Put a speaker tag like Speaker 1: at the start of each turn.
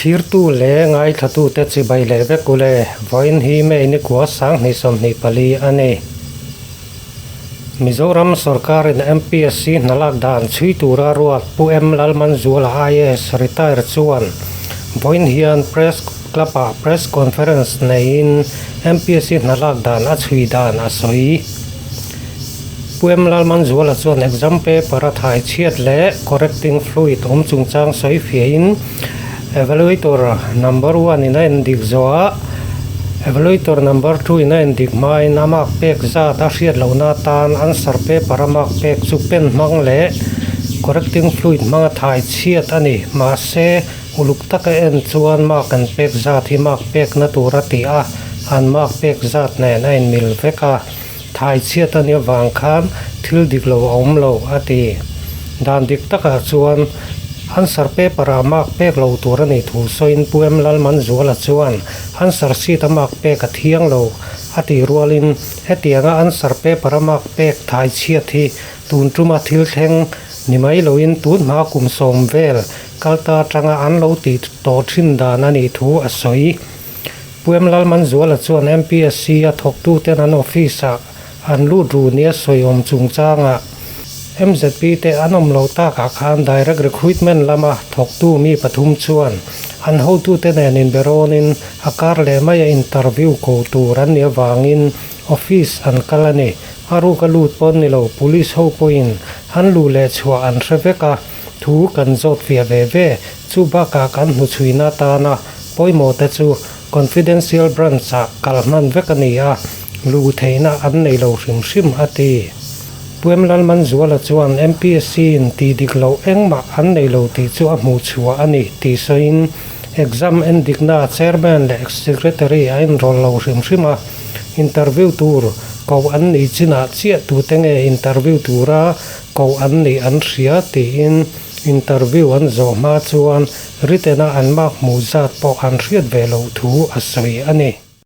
Speaker 1: Thlirtu leh ngaithlatute chibai leh vek u le, vawiin hi May nikua 2024 a ni. Mizoram sorkarin MPSC hna lak dan chhui tura ruat Pu M Lalmanzuala IAS retire chuan vawiin hian Press Club-ah Press Conference neiin MPSC hna lak dan a chhui dan a sawi. Pu M Lalmanzuala chuan exam paper a thai chhiat leh correcting fluid awm chungchang sawi fiahin evaluator number one in a endik zawh a, evaluator number two in a endik hmain a mark pek zat a hriat lohna atan answer paper a mark pek chu pen hmang leh correcting fluid hmanga thai chhiat a ni. Mahse, uluk taka en chuan mark an pek zat hi mark pekna tur a ti a, an mark pek zat nen a inmil vek a. Thai chhiat a nih avang khan thil dik lo a awm lo, a ti. Dan dik takah chuan answer paper ah mark pek lo tur a nih thu sawiin Pu M Lalmanzuala chuan answer sheet a mark pek a thiang lo a tih rualin hetianga answer paper a mark pek thai chhiat hi tun tuma thil thleng ni mai loin tun hma kum sawm vel kalta atanga an lo tih tawh thin dan a nih thu a sawi. Pu M Lalmanzuala chuan MPSC a thawktuten an office-ah an lut ru nia sawi awm chungchangah MZP te an awm loh takah khan direct recruitment lama thawktu mi pathum chuan an hotute nen inberawnin a kar leh maia interview ko tur an nih avangin office an kal a ni. A ruk a lut pawn ni lo, police ho pawhin an luh leh chhuah an hre vek a, thu kan zawt fiah ve ve. Chu bakah kan hnuchhuina atana pawimawh te chu Confidential Branch ah kal hman vek a ni a, luh theihna an nei lo hrim hrim, a ti. Pu M Lalmanzuala chuan MPSC in tih dik loh engmah an nei lo tih chu a hmuh chhuah a ni tih sawiin exam endikna Chairman leh Secretary a inrawlh lo hrim hrim a, interview tur koh an nih chinah chiah tute nge interview tura koh an nih an hria tiin Interview an zawh hma chuan written-a an mark hmuh zat pawh an hriat ve loh thu a sawi a ni.